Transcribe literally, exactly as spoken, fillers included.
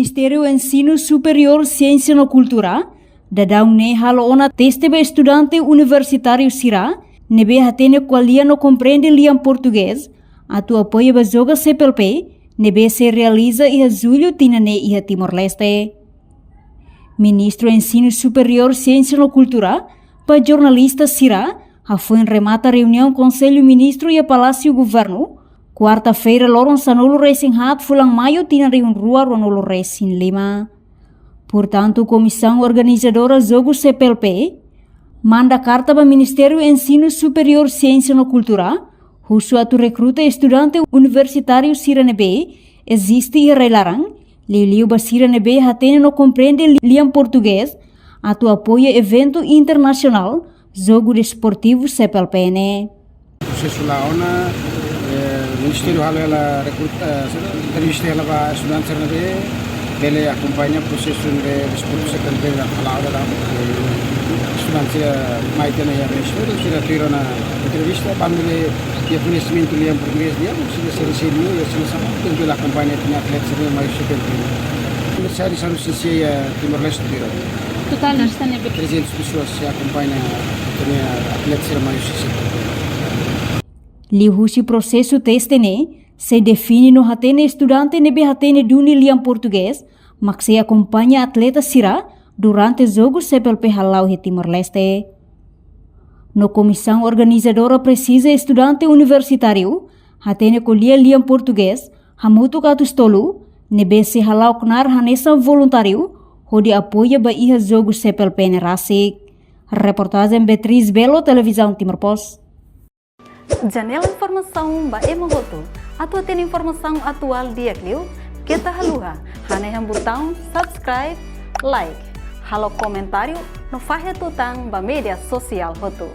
Ministériu Ensinu Superiór, Siénsia no Kultura daudaun ne'e halo ona teste ba estudante universitáriu sira ne'ebé hatene ko'alia no komprende lian portugés, atu apoia ba jogu C P L P ne'ebé sei realiza iha jullu tinan ne'e iha Timor-Leste. Ministru Ensinu Superiór, Siénsia no Kultura, ba jornalista sira, hafoin remata reuniaun Konsellu Ministru iha Palásiu Governu, kuarta-feira, loron sanulu resin haat fulan Maiu tinan rihun rua ruanulu resin lima. Portantu, Komisaun Organizadora Jogu C P L P manda karta ba Ministériu Ensinu Superiór, Siénsia no Kultura, husu atu rekruta estudante universitáriu sira ne'ebé eziste iha rai-laran, liuliu ba sira ne'ebé hatene no komprende lian portugés, atu apoia eventu internasionál Jogu Desportivu C P L P ne'e. Prosesu la'o ona, eh, Ministériu halo hela rekruta, eh, entrevista hela ba estudante sira ne'ebé bele akompaña prosesu de desportu C P L P ne'e, halo hela, eh, estudante sira mai tiha ona iha Ministériu, sira tuir ona entrevista, ba bele iha koñesimentu lian portugés nian, sira sira sira iha selesaun, tenke la akompaña tiha ona atleta sira mai C P L P. Aniversáriu sira husi Timor-Leste tuir ona. Totál lista ne'e trezentas pessoas sei akompaña tiha ona atleta sira mai husi C P L P. Liuhusi prosesu teste ne'e, sei define no hatene estudante ne'ebé hatene duni lian portugés, mak sei akompaña atleta sira durante jogu C P L P hala'o iha Timor-Leste. No Komisaun Organizadora presiza estudante universitáriu hatene ko'alia lian portugés, hamutuk atus tolu, ne'ebé sei hala'o knaar hanesan voluntáriu, hodi apoia ba iha jogu C P L P ne'e rasik. Reportajen Beatriz Belo, Televizaun Timor Post. Janela informasaun ba ema hotu. Atu hatene informasaun atuál di'ak liu, keta haluha hanehan butaun subscribe, like, halo komentáriu no fahe tutan ba média sosiál hotu.